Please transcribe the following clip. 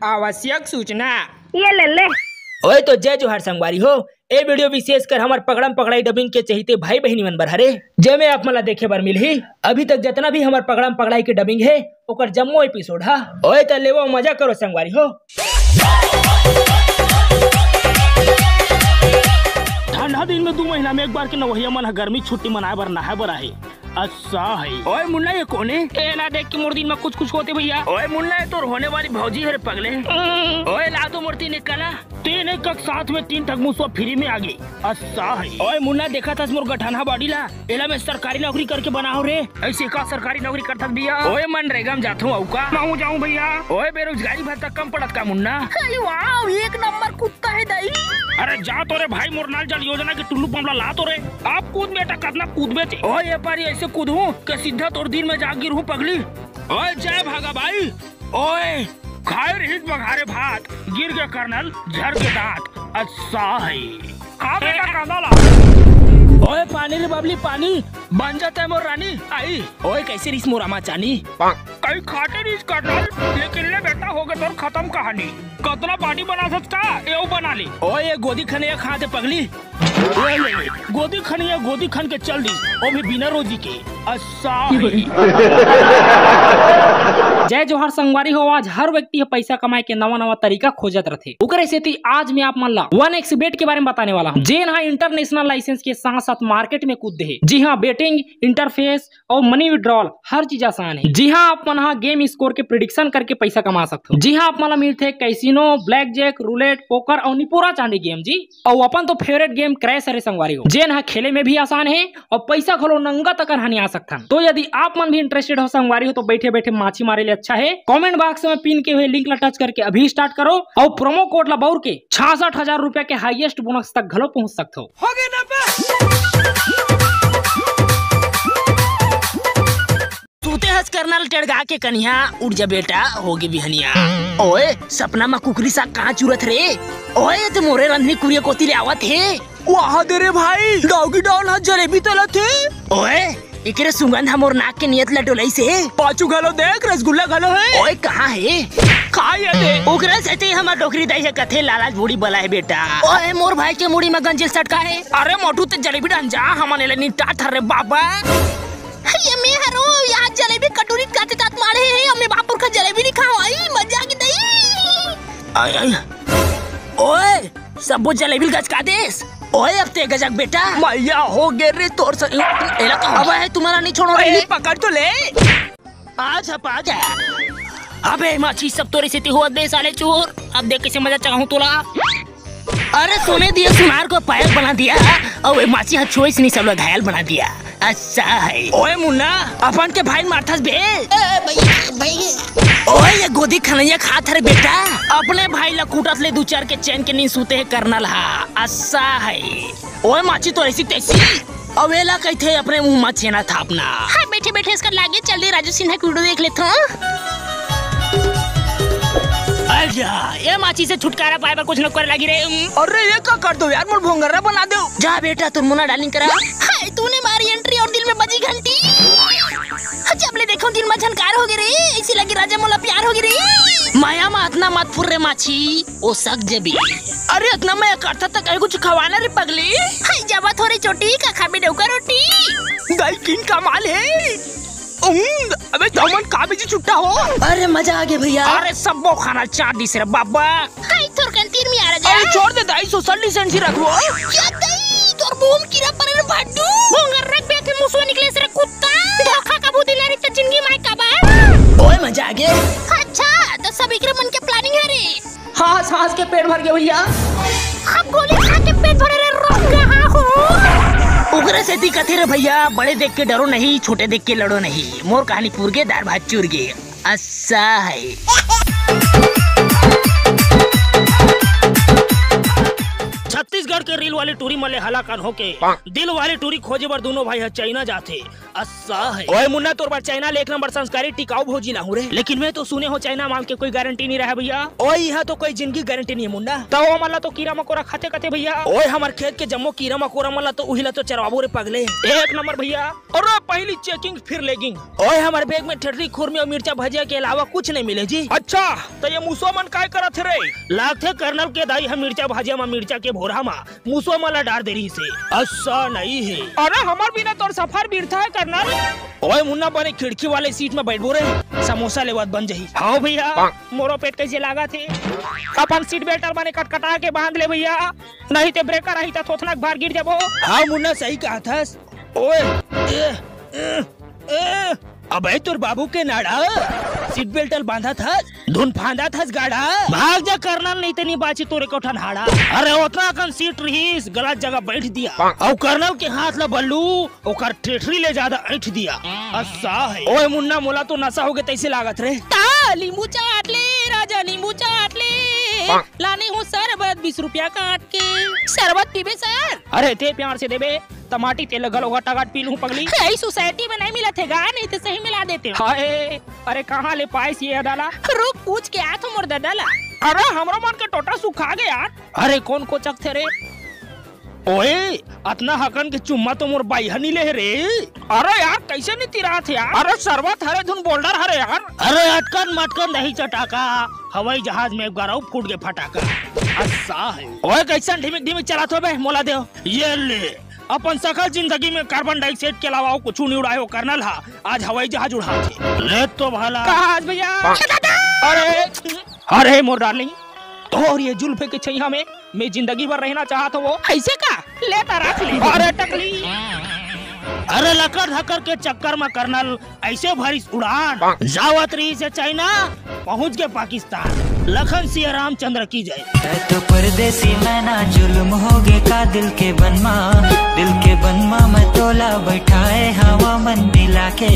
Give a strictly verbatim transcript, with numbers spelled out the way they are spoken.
आवश्यक सूचना। ये ले ले। ओए तो जय जोहार संगवारी हो। ए वीडियो विशेष कर हमर पकड़म पकड़ाई डबिंग के चहिते भाई बहिनी मन बर हरे, जेमे आप मन ला देखे बर मिलही। अभी तक जतना भी हमर पकड़म पकड़ाई के डबिंग हे, ओकर जम्मो एपिसोड हा। ओए त लेवो मजा करो संगवारी हो। ठंडा दिन में दू महीना में एक बार के नवहिया मन ह गर्मी छुट्टी मनाए बर नहाए बर आही। अच्छा है। ओए मुन्ना, ये कोने? एला देख के मोर दिन में कुछ कुछ होते भैया। ओए मुन्ना, ये तोर होने वाली भौजी हरे पगले। हम्म। ओए ला तो मोर तीन एक कला। तीन एक के साथ में तीन ठक मुसवा फ्री में आ गई। अच्छा है। ओए मुन्ना, देखा थस मोर गठनहा बॉडी ला? एला मैं सरकारी नौकरी करके बनाओ रे। ऐसे का सरकारी नौकरी करथस भैया? ओए मनरेगा में जाथो अउ का? मैं जाऊं भैया। ओए बेरोजगारी भत्ता कम पड़त का मुन्ना? अरे वाह, एक नंबर कुत्ता है दाई। अरे जा तो रे भाई, मोर नाल जल योजना के टुल्लू पंप ला ला तो रे। आप कूद बेटा, कतना कूदबे ते। ओए ये पारी ऐसे कूदहूं के सीधा तोर दिन में जा गिरहूं पगली। ओए जय भागा भाई। ओए खाए रहिस बघारे भात, गिर के करनल, झर के दांत। अच्छा है। खा बेटा कांदा ला। ओए पानी रे बबली पानी, बन जाता है मोर रानी। आई। ओए कैसे रिस मोर अमा चानी? कई खाटे रिस करनल, लेकिन ले बेटा हो गए तोर खत्म कहानी। कतना पानी बना सकता, एऊ बना ले। ओए ये गोदी खनिया खा दे पगली। ओए ले, गोदी खनिया गोदी खन के चल दी, ओ भी बिना रोजी के। अच्छा है। जय जोहार संगवारी हो। आज हर व्यक्ति ह पैसा कमाए के नवा नवा तरीका खोजत रथे, ओकरे सेती आज मैं आप मन ला वन एक्स बेट के बारे में बताने वाला हूँ, जेन हा इंटरनेशनल लाइसेंस के साथ साथ मार्केट में कूद दे हे। जी हाँ, बेटिंग, इंटरफेस और मनी विड्रॉल हर चीज आसान है। जी हाँ, आप मन हा गेम स्कोर के प्रिडिक्शन करके पैसा कमा सकते हो। जी हाँ, आप मन ला मिलथे casino, blackjack, roulette, poker और निपोरा चांदी गेम जी। और अपन तो फेवरेट गेम क्रैश हरे संगवारी हो, जेन हा खेले में भी आसान है और पैसा घलो नंगा तक हनिया सकथन। तो यदि आप मन भी इंटरेस्टेड हो संगवारी हो, तो बैठे बैठे माछी मारे ले अच्छा है कमेंट बॉक्स में पिन के हुए लिंक ला टच करके अभी स्टार्ट करो और प्रोमो कोड ला बउर के छियासठ हजार रुपया के हाईएस्ट बोनस तक घलो पहुंच सकते हो। हो गए ना बे? तू ते हस करनल टेड़गा के कनिहा, उठ जा बेटा, होगे बिहनिया। ओए, सपना म कुकरी साग कहाँ चुरत रे? ओए, ते मोरे रंधनी कुरिया कोती ले आवत हे। वाह दे रे भाई, डॉगी डॉन ह जलेबी तलत हे। ओए, एकरे सुगंध ह मोर नाक के नियत ल डोलइस हे। पाछू घलो देख, रसगुल्ला घलो हे। ओए, कहाँ हे? खा ये दे। ओकरे सेती हमर डोकरी दाई ह कथे लालाच बूढ़ी बला हे बेटा। ओए, मोर भाई के मुड़ी म गंजील सटका हे। अरे मोटू, ते जलेबी डहन जा, हमन एला निपटा थर रे बाबा। ये मैं हरो, यहाँ जलेबी कटोरी काटे तात मारे हे, अम्मे बापुर का जलेबी नहीं खाओ, आई मजा आ गई दई। आई, आई। ओए, सबो जलेबी गचका देस। ओए, अब ते गजक बेटा। मैया हो गे रे तोर से। एला तो अब है तुम्हारा नहीं छोड़ो रे। ए, पकड़ तो ले। आज हपा गया। अबे माछी, सब तोरे सेती होत बे साले चोर। अब देख कैसे मजा चढ़ाऊं तोला। अरे सोने दिए सुनार को पायल बना दिया, और ये माछी हाथ छुए से नहीं सब लोग घायल बना दिया। अच्छा है। ओए मुन्ना, अपन के भाई मारथस बे। ए, भाई, भाई। ओए ये गोदी खनैया खात हरे बेटा, अपने भाई ला कूटत ले दू चार के चैन के नींद सूते है करनल हा। अच्छा है। ओए माछी तो ऐसी तैसी। अवेला कहिथे अपने मुंह म छेना थापना। हाँ, बैठे बैठे इसका लागे, चल दे राजू सिन्हा की वीडियो देख लेथो। अरे, ये माछी से छुटकारा पाए बर कुछ न करे लागी रे। अरे, ये का कर दो यार, मोर भोंगर्रा बना दो। जा बेटा, तुम मुना डार्लिंग करा। हाय, तूने मारी एंट्री और दिल में बजी घंटी। जब ले देखो दिल में झनकार हो गए रे, ऐसी लगी राजा मोला प्यार हो गए रे। माया में इतना मत फुर रे माछी, ओ सक जबी। अरे, इतना मैं करता था, कहीं कुछ खवाना रे पगली। हाय, जावा थोड़ी चोटी, का खाबे डौका रोटी। दाई किन कमाल है। उम, अबे दमन का बिजी छुट्टा हो। अरे मजा आ गया भैया। अरे सबो खाना चाट दिस रे बाबा। हाय थोरकन तीर में आ रहा जा। अरे छोड़ दे दाई, सोशल डिस्टेंस ही रखो। क्या दाई, तोर बूम कीड़ा परे रे भाडू। भोंगर रख बे के मुसवा निकले से रे कुत्ता। धोखा का बुद्धि ना रही तो जिंदगी माय का बा। ओए मजा आ गया। अच्छा, तो सब इकरे मन के प्लानिंग है रे। हाँ, सांस के पेट भर गया भैया। अब गोली खा के पेट भरे रे रोक कहाँ हो? उगरे से दिक्कत है रे भैया, बड़े देख के डरो नहीं, छोटे देख के लड़ो नहीं। मोर कहानी पूर गे, दार भात चूर गे। अच्छा है। छत्तीसगढ़ के दिल वाली टूरी मन ले हलाकान होके दिल वाली टूरी खोजे बर दोनों भाई ह चाइना जाथे। अच्छा है। ओए मुन्ना, तोर बर चाइना ले एक नंबर संस्कारी टिकाऊ भौजी लाहूं रे। लेकिन मैं तो सुने हो चाइना माल के कोई गारंटी नहीं रहा भैया। ओए, यहाँ तो कोई जिंदगी गारंटी नहीं है मुन्ना। तो वो मला तो कीरा मकोरा खाते खाते भैया। ओए, हमर खेत के जम्मो कीरा मकोरा मला तो उही ला तो चरवाबो रे पगले। एक नंबर भैया। अरे पहली चेकिंग फिर लेगिंग। ओए, हमर बैग में ठेठरी, खुरमी और मिर्चा भजिया के अलावा कुछ नहीं मिले जी। अच्छा, तो ये मुसवा मन काय करत हे रे? लागथे कर्नल के दाई ह मिर्चा भजिया मा मिर्चा के भोरा मा मुसवा मन ला डार दे रहिस हे। अच्छा नहीं है। अरे हमर बिना तोर सफर बिरथा है कर्नल। ओए मुन्ना, बने खिड़की वाले सीट में बैठबो रे, समोसा लेवत बन जही। हाँ भैया, मोरो पेट कैसे लागत हे। अपन सीट बेल्ट बने कटकटा के बांध ले भैया, नहीं ते ब्रेकर आही त थोथना के भार गिर जाबो। हाँ मुन्ना, सही कहा थस। ओए, ए, ए, ए, अबे तोर बाबू के नाड़ा, सीट बेल्ट ल बांधा थस, धुन फांदा थस गाड़ा। भाग जा कर्नल, नहीं ते नहीं बाची तोरे को ठन हाड़ा। अरे ओतना अकन सीट रहीस, गलत जगह बैठ दिया। अउ कर्नल के हाथ ला बल्लू ओकर ठेठरी ले ज्यादा ऐंठ दिया। अच्छा है। ओए मुन्ना, मोला तो नशा होगे तैसे लागत रे। ता लींबू चाट ले राजा, नींबू चाट ले। लाने हो शरबत बीस रुपया काट के। शरबत पीबे सर? अरे ते प्यार से देबे, त माटी तेल घलो गटागट पी लूं पगली। ए सोसाइटी में नहीं मिलत हे गा, नहीं तो सही मिला देते हो। हाय, अरे कहाँ ले पाइस ये अदाला? रुक, पूछ के आत हो मोर ददा ला। अरे हमरो मन के टोटा सुखा गया यार। अरे कौन कोचक थे रे? ओए, अतना हकन के चुम्मा तो मोर बाई ह नी ले रे। अरे यार, कैसे नहीं तिरात हे यार? अरे शरबत हरे धुन बोल्डर हरे यार। अरे अटकन मटकन दही चटाका, हवाई जहाज में गरौ फूट के फटाका। अच्छा है। ओए, कैसन ढिमिक ढिमिक चलात हो बे? मोला देव। ये ले, अपन सकल जिंदगी में कार्बन डाइऑक्साइड के अलावा कुछ नहीं उड़ाए हो कर्नल हा, आज हवाई जहाज उड़ाथे। ले तो भला। कहा आज भैया? अरे, अरे मोर डार्लिंग, तोर ये जुल्फे के छैया में मैं जिंदगी भर रहना चाहत हूँ। ऐसे का? ले त रख ले। अरे टकली। अरे लकर धकर के चक्कर में कर्नल ऐसे भरिस उड़ान। जावत रहिस हे चाइना, पहुंच गे पाकिस्तान। लखन सिया रामचंद्र की जय। तै तो परदेसी मैना, जुल्म होगे का दिल के बनमा, दिल के बनमा मैं तोला बैठाए हवा मन मिला के।